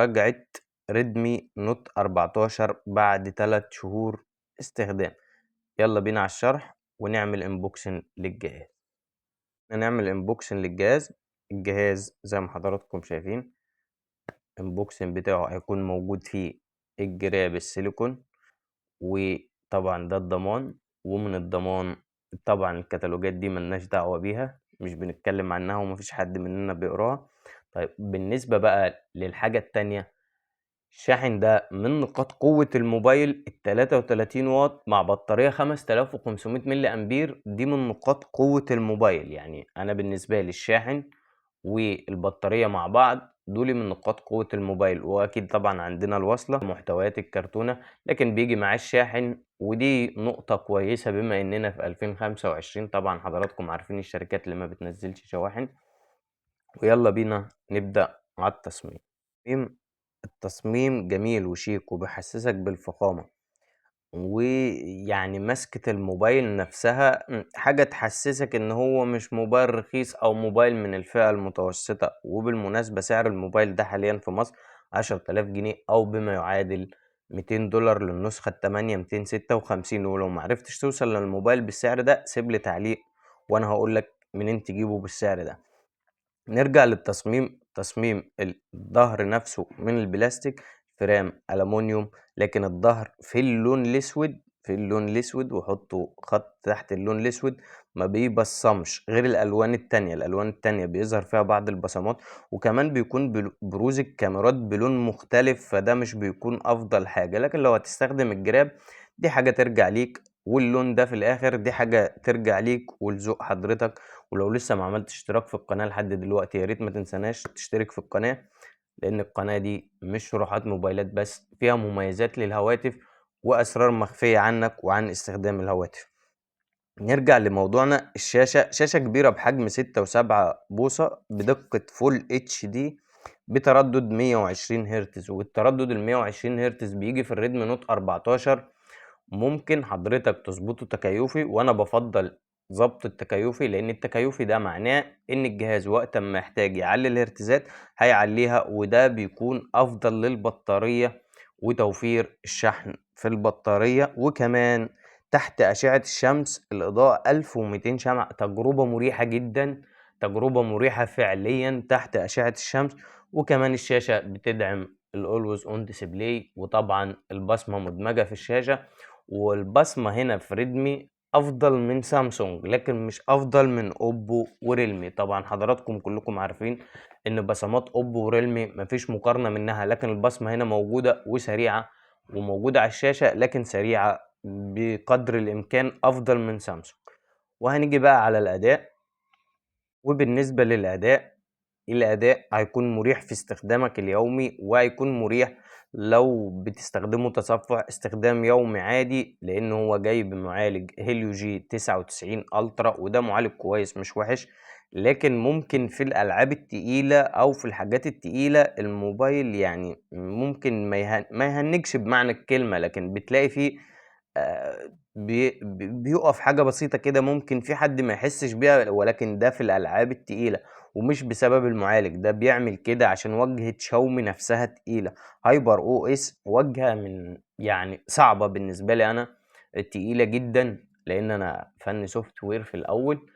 مراجعة Redmi Note 14 بعد 3 شهور استخدام. يلا بينا على الشرح ونعمل unboxing للجهاز. هنعمل unboxing للجهاز. الجهاز زي ما حضراتكم شايفين unboxing بتاعه هيكون موجود فيه الجراب السيليكون، وطبعا ده الضمان، ومن الضمان طبعا الكتالوجات دي ملناش دعوة بيها، مش بنتكلم عنها ومفيش حد مننا بيقراها. طيب بالنسبة بقى للحاجة التانية، الشاحن ده من نقاط قوة الموبايل 33 واط مع بطارية 5500 ملي أمبير، دي من نقاط قوة الموبايل. يعني أنا بالنسبة لي الشاحن والبطارية مع بعض دول من نقاط قوة الموبايل. وأكيد طبعا عندنا الوصلة، محتويات الكرتونة، لكن بيجي معاه الشاحن، ودي نقطة كويسة بما إننا في 2025. طبعا حضراتكم عارفين الشركات اللي ما بتنزلش شواحن. ويلا بينا نبدأ على التصميم. التصميم جميل وشيك وبيحسسك بالفخامة، ويعني مسكة الموبايل نفسها حاجة تحسسك ان هو مش موبايل رخيص او موبايل من الفئة المتوسطة. وبالمناسبة سعر الموبايل ده حاليا في مصر 10,000 جنيه او بما يعادل $200 للنسخة التمانية ميتين ستة وخمسين. ولو معرفتش توصل للموبايل بالسعر ده سيب لي تعليق وانا هقول لك منين تجيبه بالسعر ده. نرجع للتصميم. تصميم الظهر نفسه من البلاستيك، frame ألمونيوم، لكن الظهر في اللون الأسود، في اللون الأسود، وحطوا خط تحت اللون الأسود، ما بيبصمش غير الألوان التانية. الألوان التانية بيظهر فيها بعض البصمات، وكمان بيكون بروز الكاميرات بلون مختلف، فده مش بيكون أفضل حاجة. لكن لو هتستخدم الجراب دي حاجة ترجع ليك، واللون ده في الآخر دي حاجة ترجع ليك ولذوق حضرتك. ولو لسه ما عملتش اشتراك في القناة لحد دلوقتي يا ريت ما تنساناش تشترك في القناة، لأن القناة دي مش شروحات موبايلات بس، فيها مميزات للهواتف وأسرار مخفية عنك وعن استخدام الهواتف. نرجع لموضوعنا. الشاشة شاشة كبيرة بحجم 6.7 بوصة بدقة full HD بتردد 120 هرتز، والتردد 120 هرتز بيجي في ال Redmi Note 14. ممكن حضرتك تظبطه تكيفي، وانا بفضل ظبط التكيفي، لان التكيفي ده معناه ان الجهاز وقت ما يحتاج يعلي الهرتزات هيعليها، وده بيكون افضل للبطارية وتوفير الشحن في البطارية. وكمان تحت اشعة الشمس الاضاءة 1200 شمعة، تجربة مريحة جدا، تجربة مريحة فعليا تحت اشعة الشمس. وكمان الشاشة بتدعم ال always on display، وطبعا البصمة مدمجة في الشاشة. والبصمة هنا في Redmi افضل من سامسونج، لكن مش افضل من Oppo و Realme. طبعا حضراتكم كلكم عارفين ان بصمات Oppo و Realme مفيش مقارنة منها، لكن البصمة هنا موجودة وسريعة وموجودة على الشاشة، لكن سريعة بقدر الامكان افضل من سامسونج. وهنيجي بقى على الاداء. وبالنسبة للاداء، الاداء هيكون مريح في استخدامك اليومي، وهيكون مريح لو بتستخدمه تصفح استخدام يومي عادي، لان هو جاي بمعالج Helio G 99 Ultra، وده معالج كويس مش وحش. لكن ممكن في الالعاب التقيلة او في الحاجات التقيلة الموبايل ممكن ما يهنجش بمعنى الكلمة، لكن بتلاقي فيه بيقف حاجة بسيطة كده ممكن في حد ما يحسش بيها، ولكن ده في الألعاب التقيلة ومش بسبب المعالج. ده بيعمل كده عشان واجهة شاومي نفسها تقيلة. HyperOS واجهة من صعبة بالنسبة لي أنا، تقيلة جدا، لأن أنا فني software في الأول.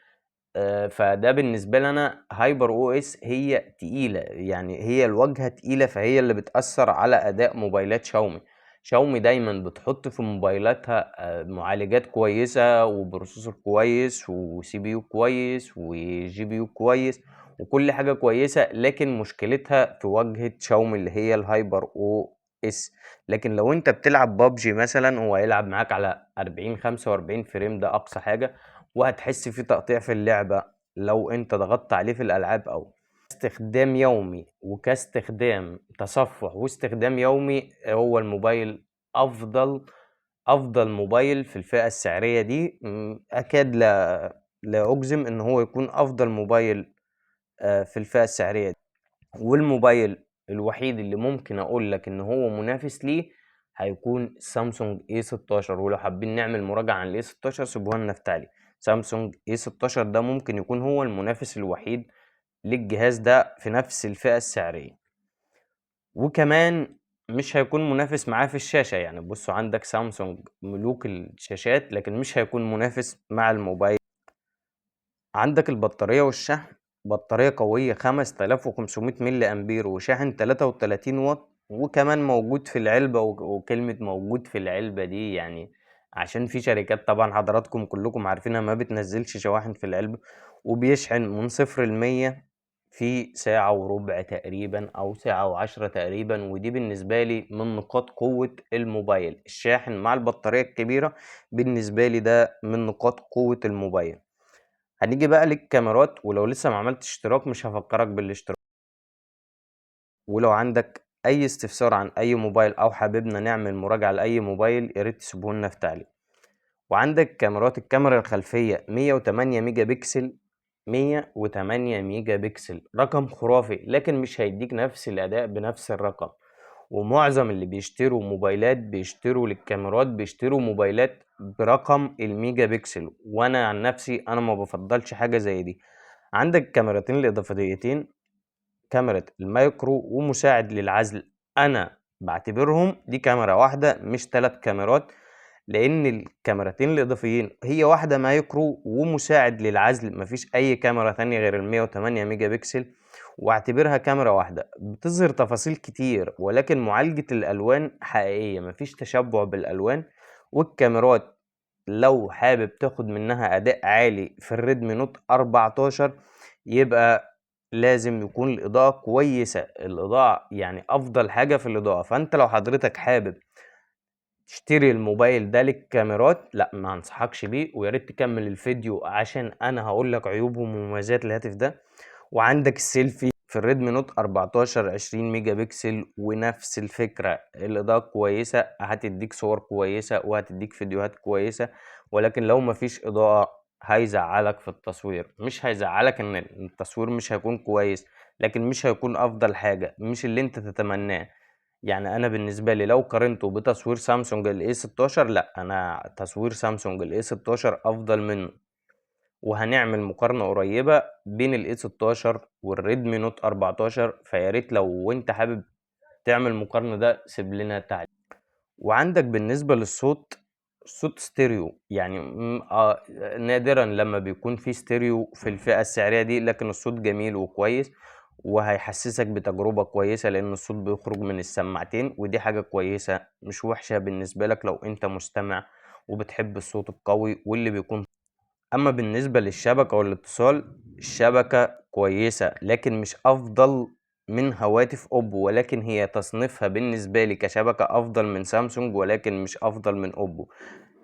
فده بالنسبة لي أنا HyperOS هي تقيلة، يعني هي الواجهة تقيلة، فهي اللي بتأثر على أداء موبايلات شاومي. شاومي دايما بتحط في موبايلاتها، معالجات كويسة و processor كويس و CPU كويس و GPU كويس وكل حاجة كويسة، لكن مشكلتها في واجهة شاومي اللي هي ال HyperOS. لكن لو انت بتلعب بابجي مثلا هو هيلعب معاك على 40 45 frame، ده اقصى حاجة، وهتحس في تقطيع في اللعبة لو انت ضغطت عليه في الالعاب. او استخدام يومي وكاستخدام تصفح واستخدام يومي هو الموبايل افضل موبايل في الفئة السعرية دي. اكاد لا اجزم ان هو يكون افضل موبايل، في الفئة السعرية دي. والموبايل الوحيد اللي ممكن اقول لك ان هو منافس ليه هيكون سامسونج A 16. ولو حابين نعمل مراجعة عن ال A 16 سيبوها لنا في تعليق. سامسونج A 16 ده ممكن يكون هو المنافس الوحيد للجهاز ده في نفس الفئة السعرية. وكمان مش هيكون منافس معاه في الشاشة. يعني بصوا عندك سامسونج ملوك الشاشات، لكن مش هيكون منافس مع الموبايل. عندك البطارية والشحن، بطارية قوية 5500 ملي أمبير وشاحن 33 واط، وكمان موجود في العلبة. وكلمة موجود في العلبة دي يعني عشان في شركات طبعا حضراتكم كلكم عارفينها ما بتنزلش شواحن في العلبة. وبيشحن من 0 ل100 في ساعة وربع تقريبا أو ساعة وعشرة تقريبا، ودي بالنسبة لي من نقاط قوة الموبايل. الشاحن مع البطارية الكبيرة بالنسبة لي ده من نقاط قوة الموبايل. هنيجي بقى للكاميرات، ولو لسه ما عملتش اشتراك مش هفكرك بالاشتراك. ولو عندك اي استفسار عن اي موبايل او حاببنا نعمل مراجعة لاي موبايل يا ريت تسيبه لنا في تعليق. وعندك كاميرات، الكاميرا الخلفية 108 ميجا بكسل، 108 ميجا بكسل رقم خرافي، لكن مش هيديك نفس الاداء بنفس الرقم. ومعظم اللي بيشتروا موبايلات بيشتروا للكاميرات بيشتروا موبايلات برقم الميجا بكسل، وانا عن نفسي انا ما بفضلش حاجة زي دي. عندك كاميرتين الاضافيتين، كاميرا المايكرو ومساعد للعزل، انا بعتبرهم دي كاميرا واحدة مش 3 كاميرات، لان الكاميرتين الاضافيين هي واحدة مايكرو ومساعد للعزل، مفيش اي كاميرا تانية غير المية وتمانية ميجا بكسل، واعتبرها كاميرا واحدة. بتظهر تفاصيل كتير، ولكن معالجة الالوان حقيقية، مفيش تشبع بالالوان. والكاميرات لو حابب تاخد منها اداء عالي في الريدمي نوت 14 يبقى لازم يكون الاضاءة كويسة، الاضاءة يعني افضل حاجة في الاضاءة. فانت لو حضرتك حابب تشتري الموبايل ده للكاميرات لا ما انصحكش بيه، ويا ريت تكمل الفيديو عشان انا هقول لك عيوبه ومميزات الهاتف ده. وعندك السيلفي في الريدمي نوت 14 20 ميجا بكسل، ونفس الفكرة، الإضاءة كويسة هتديك صور كويسة وهتديك فيديوهات كويسة، ولكن لو مفيش إضاءة هيزعلك في التصوير. مش هيزعلك إن التصوير مش هيكون كويس، لكن مش هيكون أفضل حاجة، مش اللي أنت تتمناه. يعني أنا بالنسبة لي لو قارنته بتصوير سامسونج الاي ستاشر، لا أنا تصوير سامسونج الاي ستاشر أفضل منه. وهنعمل مقارنة قريبة بين الاي ستاشر والريدمي نوت 14، فياريت لو انت حابب تعمل مقارنة ده سيب لنا تعليق. وعندك بالنسبة للصوت، صوت ستيريو، يعني نادرا لما بيكون في ستيريو في الفئة السعرية دي، لكن الصوت جميل وكويس وهيحسسك بتجربة كويسة، لأن الصوت بيخرج من السماعتين، ودي حاجة كويسة مش وحشة بالنسبة لك لو انت مستمع وبتحب الصوت القوي واللي بيكون. أما بالنسبة للشبكة والاتصال، الشبكة كويسة لكن مش أفضل من هواتف أوبو، ولكن هي تصنيفها بالنسبة لي كشبكة أفضل من سامسونج، ولكن مش أفضل من أوبو،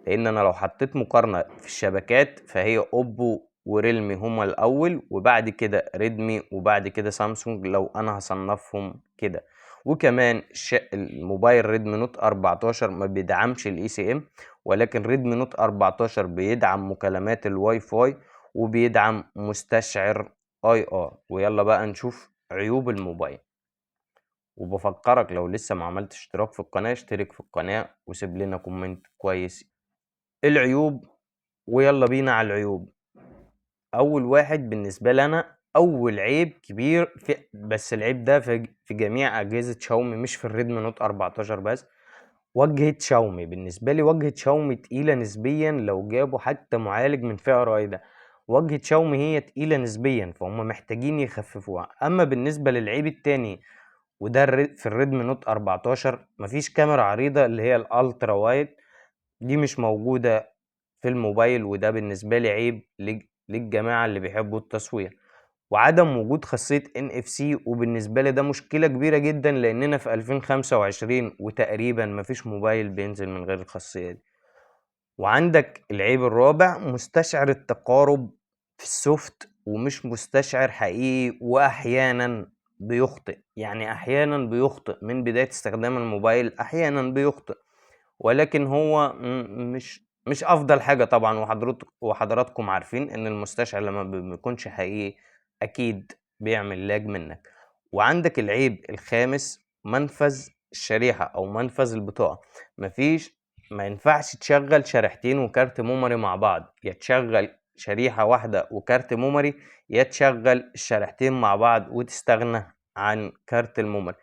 لأن أنا لو حطيت مقارنة في الشبكات فهي أوبو وريلمي هما الأول، وبعد كده ريدمي، وبعد كده سامسونج لو أنا هصنفهم كده. وكمان الموبايل ريدمي نوت 14 ما بيدعمش الاي سي ام، ولكن ريدمي نوت 14 بيدعم مكالمات الواي فاي وبيدعم مستشعر اي ار. ويلا بقى نشوف عيوب الموبايل. وبفكرك لو لسه ما عملتش اشتراك في القناة اشترك في القناة وسيب لنا comment كويس. العيوب، ويلا بينا على العيوب. اول واحد بالنسبة لنا، اول عيب كبير في، بس العيب ده في جميع اجهزة شاومي مش في الريدمي نوت 14 بس، واجهة شاومي. بالنسبة لي واجهة شاومي تقيلة نسبيا، لو جابوا حتى معالج من فئة رائدة، واجهة شاومي هي تقيلة نسبيا، فهم محتاجين يخففوها. اما بالنسبة للعيب التاني، وده في الريدمي نوت 14 مفيش كاميرا عريضة اللي هي ال ultra wide، دي مش موجودة في الموبايل، وده بالنسبة لي عيب للجماعة اللي بيحبوا التصوير. وعدم وجود خاصية NFC، وبالنسبة لي ده مشكلة كبيرة جدا، لأننا في 2025 وتقريبا مفيش موبايل بينزل من غير الخاصية دي. وعندك العيب الرابع، مستشعر التقارب في ال soft ومش مستشعر حقيقي، وأحيانا بيخطئ، يعني أحيانا بيخطئ من بداية استخدام الموبايل، أحيانا بيخطئ، ولكن هو مش أفضل حاجة طبعا. وحضراتكم عارفين إن المستشعر لما ما بيكونش حقيقي أكيد بيعمل لاج منك. وعندك العيب الخامس، منفذ الشريحة أو منفذ البطاقة، ما ينفعش تشغل شريحتين وكارت memory مع بعض، يا تشغل شريحة واحدة وكارت memory، يا تشغل الشريحتين مع بعض وتستغنى عن كارت ال memory.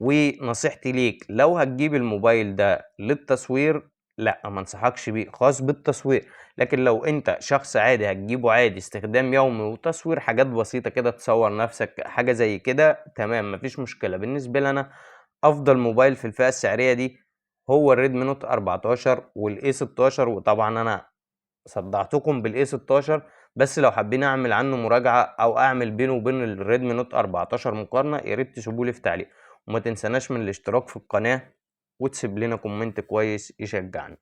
ونصيحتي ليك لو هتجيب الموبايل ده للتصوير، لا ما انصحكش بيه خاص بالتصوير. لكن لو انت شخص عادي هتجيبه عادي استخدام يومي وتصوير حاجات بسيطة كده، تصور نفسك حاجة زي كده، تمام مفيش مشكلة. بالنسبة لي انا افضل موبايل في الفئة السعرية دي هو ال Redmi Note 14 وال A 16، وطبعا انا صدعتكم بال A 16، بس لو حابين اعمل عنه مراجعة او اعمل بينه وبين ال Redmi Note 14 مقارنة يا ريت تسيبولي في تعليق، وما تنساناش من الاشتراك في القناة وتسيب لنا comment كويس يشجعنا.